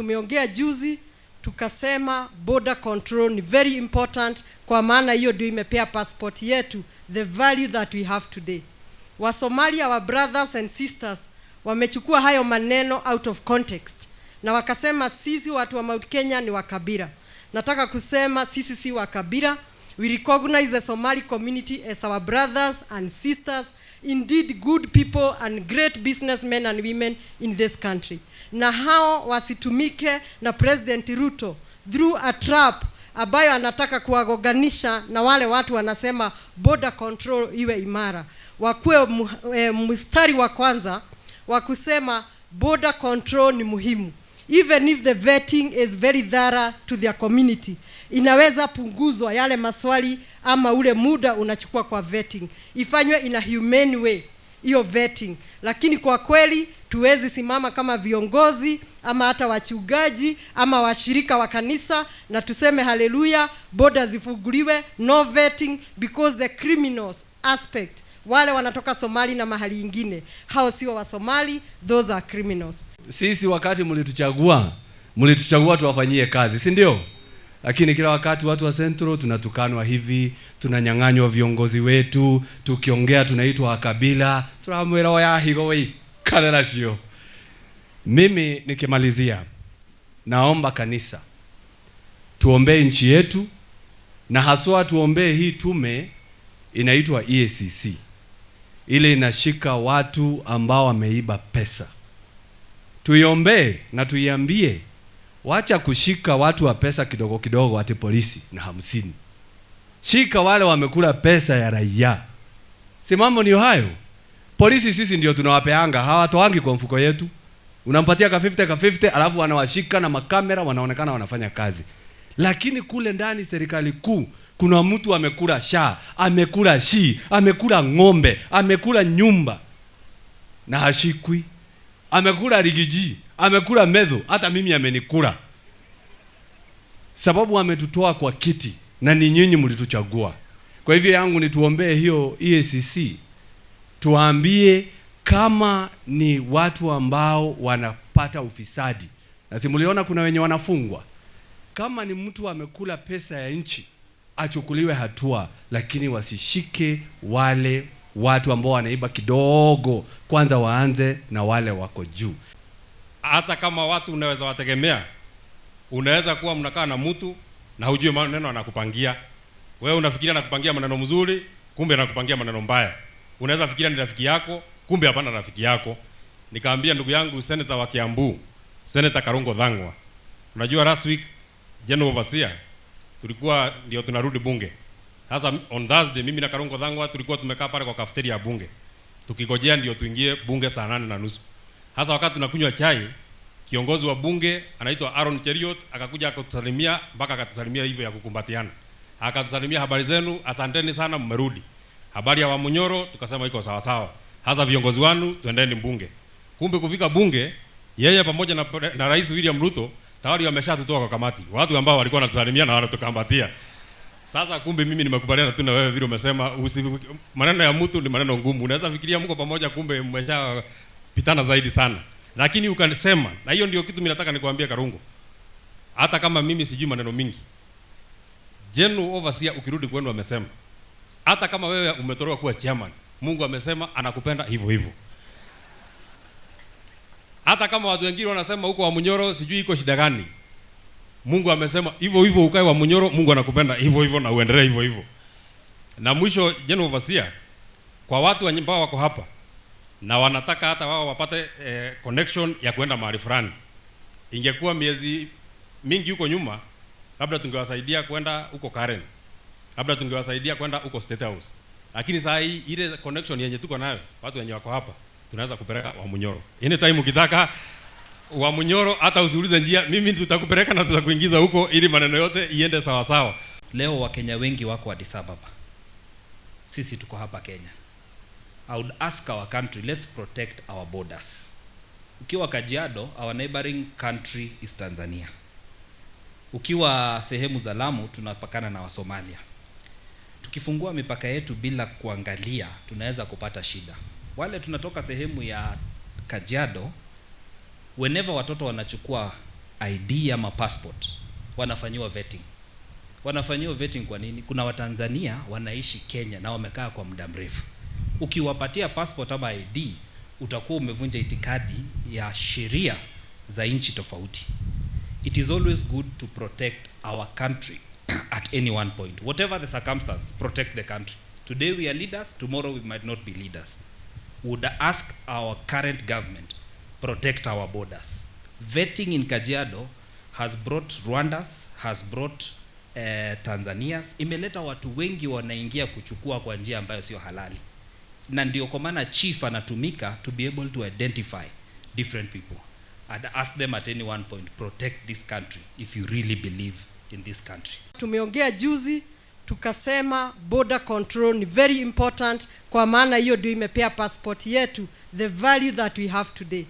Tumeongea juzi tukasema border control ni very important, kwa maana hiyo ndio imepea passport yetu the value that we have today. Wasomalia, our brothers and sisters, wamechukua hayo maneno out of context na wakasema sisi watu wa Mount Kenya ni wakabila. Nataka kusema sisi si wakabila. We recognize the Somali community as our brothers and sisters, indeed good people and great businessmen and women in this country. Na hao wasitumike na President Ruto through a trap ambayo anataka kuwagoganisha na wale watu wanasema border control iwe imara. Wakuwe mstari wa kwanza wa kusema border control ni muhimu. Even if the vetting is very thorough to their community, inaweza punguzwa yale maswali ama ule muda unachukua kwa vetting. Ifanywe in a humane way hiyo vetting. Lakini kwa kweli tuwezi simama kama viongozi ama hata wachungaji ama washirika wa kanisa na tuseme haleluya, border zifunguliwe, no vetting, because the criminals aspect, wale wanatoka Somali na mahali ingine, hao sio wa Somali, those are criminals. Sisi wakati mlituchagua, mlituchagua tuwafanyie kazi, si ndio? Lakini kila wakati watu wa Central tunatukanwa hivi, tunanyang'anywa viongozi wetu, tukiongea tunaitwa kabila, tunamwelewa ya higo wei kale sio. Mimi nikimalizia, naomba kanisa tuombee nchi yetu, na haswa tuombee hii tume inaitwa EACC, ile inashika watu ambao wameiba pesa. Tuiombee na tuiambie wacha kushika watu wa pesa kidogo kidogo ati polisi na 50. Shika wale wamekula pesa ya raia. Si mambo ni hayo? Polisi sisi ndio tunawapeanga, hawatoangi kwa mfuko yetu. Unampatia ka 50 ka 50, alafu wanawashika na makamera, wanaonekana wanafanya kazi. Lakini kule ndani serikali kuu kuna mtu amekula sha, amekula shi, amekula ng'ombe, amekula nyumba na hashikwi. Amekula rigiji, amekula medho, hata mimi amenikula. Sababu ametutoa kwa kiti na ni nyinyi mlituchagua. Kwa hivyo yangu ni tuombee hiyo EACC, tuambie kama ni watu ambao wanapata ufisadi. Na simuliona kuna wenye wanafungwa. Kama ni mtu amekula pesa ya nchi, achukuliwe hatua, lakini wasishike wale watu ambao wanaiba kidogo. Kwanza waanze na wale wako juu. Hata kama watu unaweza wategemea, unaweza kuwa mnakaa na mtu na hujui maneno anakupangia. Wewe unafikiria anakupangia maneno mzuri, kumbe anakupangia maneno mbaya. Unaweza fikiria ni rafiki yako, kumbe hapana rafiki yako. Nikaambia ndugu yangu senator wa Kiambu, Senator Karungo Thang'wa. Unajua last week General Overseer tulikuwa ndio tunarudi bunge. Sasa on Thursday mimi na Karungo Thang'wa tulikuwa tumekaa pale kwa cafeteria ya bunge, tukigojea ndio tuingie bunge saa 8:30. Hasa wakati tunakunywa chai, kiongozi wa bunge anaitwa Aaron Cheriot akakuja akatusalimia, mpaka akatusalimia hivyo ya kukumbatiana. Akatusalimia, habari zenu, asanteni sana mmerudi. Habari ya Wamunyoro tukasema iko sawa sawa. Hasa viongozi wanu twendeni bunge. Kumbe kufika bunge, yeye pamoja na Rais William Ruto tayari wameshatutoa kwa kamati. Watu ambao walikuwa wanatusalimia na wanatukambatia. Sasa kumbe mimi nimekubaliana tu na wewe vile umesema, maneno ya mtu ni maneno ngumu. Unaweza fikiria mko pamoja, kumbe mmeshapitana zaidi sana. Lakini ukasema, na hiyo ndio kitu mimi nataka nikwambie Karungo. Hata kama mimi sijui maneno mingi, General Overseer ukirudi kwenu amesema, hata kama wewe umetolewa kuwa chairman, Mungu amesema anakupenda hivyo hivyo. Hata kama watu wengine wanasema huko Wamunyoro sijui iko shida gani, Mungu amesema hivyo hivyo ukae Wamunyoro, Mungu anakupenda hivyo hivyo na uendelee hivyo hivyo. Na mwisho General Overseer, kwa watu ambao wako hapa na wanataka hata wao wapate connection ya kwenda mahali fulani, ingekuwa miezi mingi huko nyuma, labda tungewasaidia kwenda huko Karen, labda tungewasaidia kwenda huko State House. Lakini saa hii ile connection yenye tuko nayo, watu wenye wako hapa, tunaweza kupeleka Wamunyoro. Anytime ukitaka Wamunyoro, hata usiulize njia, mimi tutakupeleka na tutakuingiza huko ili maneno yote iende sawa sawa. Leo Wakenya wengi wako Addis Ababa. Sisi tuko hapa Kenya. I would ask our country, let's protect our borders. Ukiwa Kajiado, our neighboring country is Tanzania. Ukiwa sehemu za Lamu, tunapakana na Wasomalia. Tukifungua mipaka yetu bila kuangalia, tunaweza kupata shida. Wale tunatoka sehemu ya Kajiado, whenever watoto wanachukua ID ama passport wanafanyiwa vetting. Wanafanyiwa vetting kwa nini? Kuna Watanzania wanaishi Kenya na wamekaa kwa muda mrefu. Ukiwapatia passport ama ID utakuwa umevunja itikadi ya sheria za nchi tofauti. It is always good to protect our country at any one point. Whatever the circumstance, protect the country. Today we are leaders, tomorrow we might not be leaders. Would ask our current government, protect our borders. Vetting in Kajiado has brought Rwandas, has brought Tanzanias, imeleta watu wengi wanaingia kuchukua kwa njia ambayo sio halali. Na ndio kwa maana chief anatumika to be able to identify different people. I'd ask them at any one point, protect this country if you really believe in this country. Tumeongea juzi tukasema border control ni very important, kwa maana hiyo ndio imepea passport yetu the value that we have today.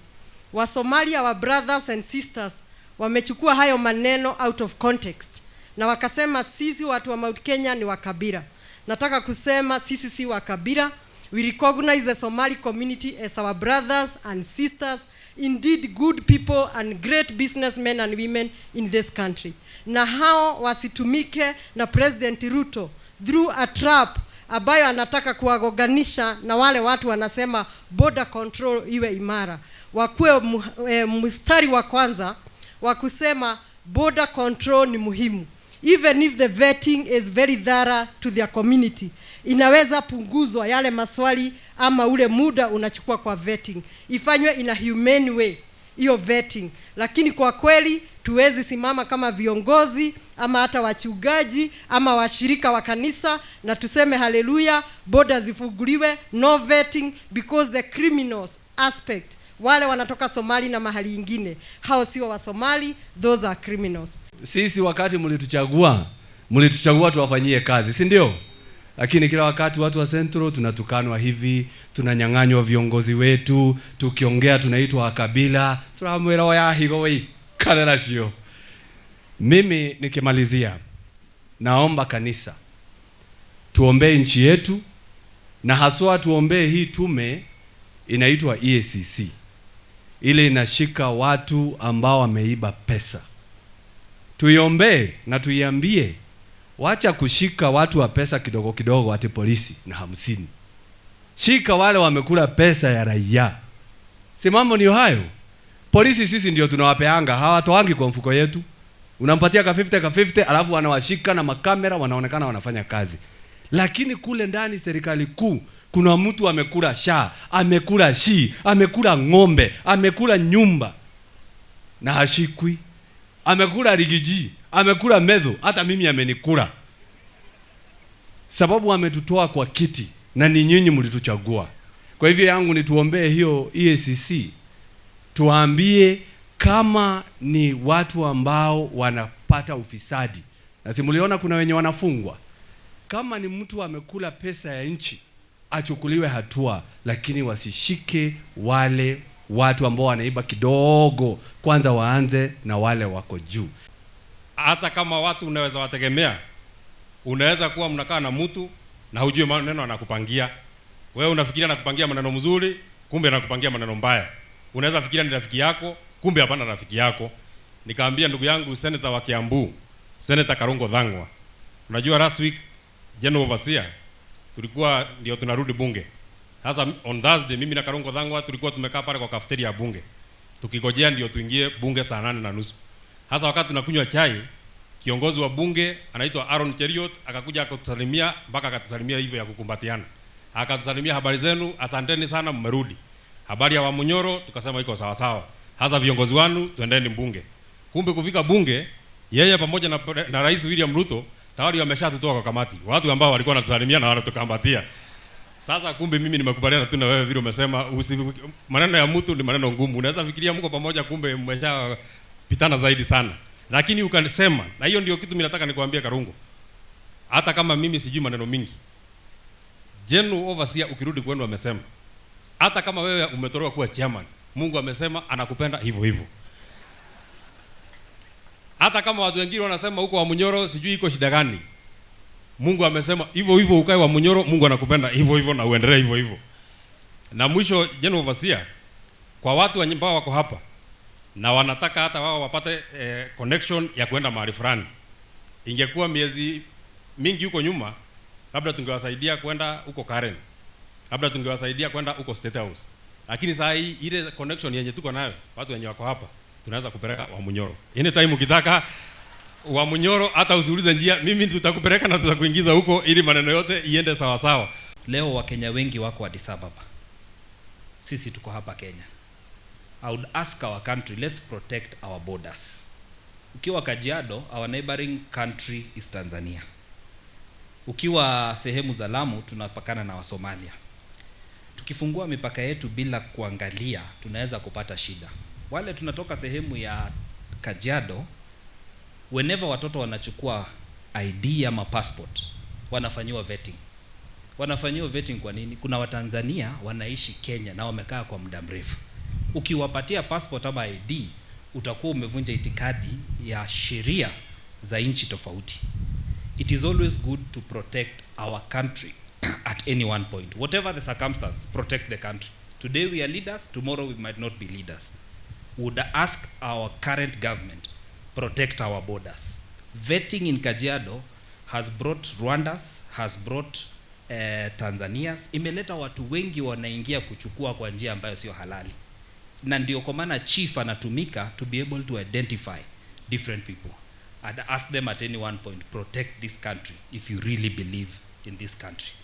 Wasomali, our brothers and sisters, wamechukua hayo maneno out of context na wakasema sisi watu wa Mount Kenya ni wakabila. Nataka kusema sisi si wakabila. We recognize the Somali community as our brothers and sisters, indeed good people and great businessmen and women in this country. Na hao wasitumike na President Ruto through a trap ambayo anataka kuwagoganisha na wale watu wanasema border control iwe imara. Wakuwe mstari wa kwanza wa kusema border control ni muhimu. Even if the vetting is very thorough to their community, inaweza punguzwa yale maswali ama ule muda unachukua kwa vetting. Ifanywe in a humane way hiyo vetting. Lakini kwa kweli tuwezi simama kama viongozi ama hata wachungaji ama washirika wa kanisa na tuseme haleluya, borders zifunguliwe, no vetting, because the criminals aspect, wale wanatoka Somali na mahali ingine, hao sio wa Somali, those are criminals. Sisi wakati mlituchagua, mlituchagua tuwafanyie kazi, si ndio? Lakini kila wakati watu wa Central tunatukanwa hivi, tunanyang'anywa viongozi wetu, tukiongea tunaitwa kabila, tunamwelewa ya higo wei, kale sio. Mimi nikimalizia, naomba kanisa tuombee nchi yetu, na haswa tuombee hii tume inaitwa EACC. Ile inashika watu ambao wameiba pesa. Tuiombee na tuiambie wacha kushika watu wa pesa kidogo kidogo ati polisi na 50. Shika wale wamekula pesa ya raia. Si mambo ni hayo? Polisi sisi ndio tunawapeanga, hawatoangi kwa mfuko yetu. Unampatia ka 50 ka 50, alafu wanawashika na makamera, wanaonekana wanafanya kazi. Lakini kule ndani serikali kuu kuna mtu amekula sha, amekula shi, amekula ng'ombe, amekula nyumba na hashikwi. Amekula rigiji, amekula medho, hata mimi amenikula. Sababu ametutoa kwa kiti na ni nyinyi mlituchagua. Kwa hivyo yangu ni tuombee hiyo EACC. Tuambie kama ni watu ambao wanapata ufisadi. Na simuliona kuna wenye wanafungwa. Kama ni mtu amekula pesa ya nchi, achukuliwe hatua, lakini wasishike wale watu ambao wanaiba kidogo. Kwanza waanze na wale wako juu. Hata kama watu unaweza wategemea, unaweza kuwa mnakaa na mtu na hujui maneno anakupangia. Wewe unafikiria anakupangia maneno mzuri, kumbe anakupangia maneno mbaya. Unaweza fikiria ni rafiki yako, kumbe hapana rafiki yako. Nikaambia ndugu yangu senator wa Kiambu, Senator Karungo Thang'wa. Unajua last week General Overseer tulikuwa ndio tunarudi bunge. Sasa on Thursday mimi na Karungo Thang'wa tulikuwa tumekaa pale kwa cafeteria ya bunge, tukigojea ndio tuingie bunge saa 8:30. Sasa wakati tunakunywa chai, kiongozi wa bunge anaitwa Aaron Cheriot akakuja akatusalimia, mpaka akatusalimia hivyo ya kukumbatiana. Akatusalimia, habari zenu, asanteni sana mmerudi. Habari ya Wamunyoro tukasema iko sawa sawa. Hasa viongozi wanu tuendeni bunge. Kumbe kufika bunge, yeye pamoja na Rais William Ruto tayari wameshatutoa kwa kamati. Watu ambao walikuwa wanatusalimia na wanatukambatia. Sasa kumbe mimi nimekubaliana tu na wewe vile umesema, maneno ya mtu ni maneno ngumu. Unaweza fikiria mko pamoja kumbe mmeshapitana zaidi sana. Lakini ukasema, na hiyo ndio kitu mimi nataka nikwambie Karungo. Hata kama mimi sijui maneno mingi. General Overseer ukirudi kwenu amesema, hata kama wewe umetolewa kuwa chairman, Mungu amesema anakupenda hivyo hivyo. Hata kama watu wengine wanasema huko Wamunyoro sijui iko shida gani, Mungu amesema hivyo hivyo ukae Wamunyoro, Mungu anakupenda hivyo hivyo na uendelee hivyo hivyo. Na mwisho General Overseer, kwa watu ambao wako hapa Na wanataka hata wao wapate connection ya kwenda mahali fulani. Ingekuwa miezi mingi huko nyuma, labda tungewasaidia kwenda huko Karen, labda tungewasaidia kwenda huko State House, lakini saa hii ile connection yenye tuko nayo, watu wenye wako hapa, tunaweza kupeleka Wamunyoro anytime ukitaka Wamunyoro, hata usiulize njia, mimi tutakupeleka na tutakuingiza huko ili maneno yote iende sawa sawa. Leo Wakenya wengi wako Addis Ababa, sisi tuko hapa Kenya. I would ask our country, let's protect our borders. Ukiwa Kajiado, our neighboring country is Tanzania. Ukiwa sehemu za Lamu, tunapakana na Wasomalia. Tukifungua mipaka yetu bila kuangalia, tunaweza kupata shida. Wale tunatoka sehemu ya Kajiado, whenever watoto wanachukua ID ama passport, wanafanyiwa vetting. Wanafanyiwa vetting kwa nini? Kuna Watanzania wanaishi Kenya na wamekaa kwa muda mrefu. Ukiwapatia passport ama ID, utakuwa umevunja itikadi ya sheria za nchi tofauti. It is always good to protect our country at any one point. Whatever the circumstance, protect the country. Today we are leaders, tomorrow we might not be leaders. Would ask our current government, protect our borders. Vetting in Kajiado has brought Rwandas, has brought Tanzanias, imeleta watu wengi wanaingia kuchukua kwa njia ambayo sio halali, na ndio kwa maana chief anatumika to be able to identify different people. I'd ask them at any one point, protect this country if you really believe in this country.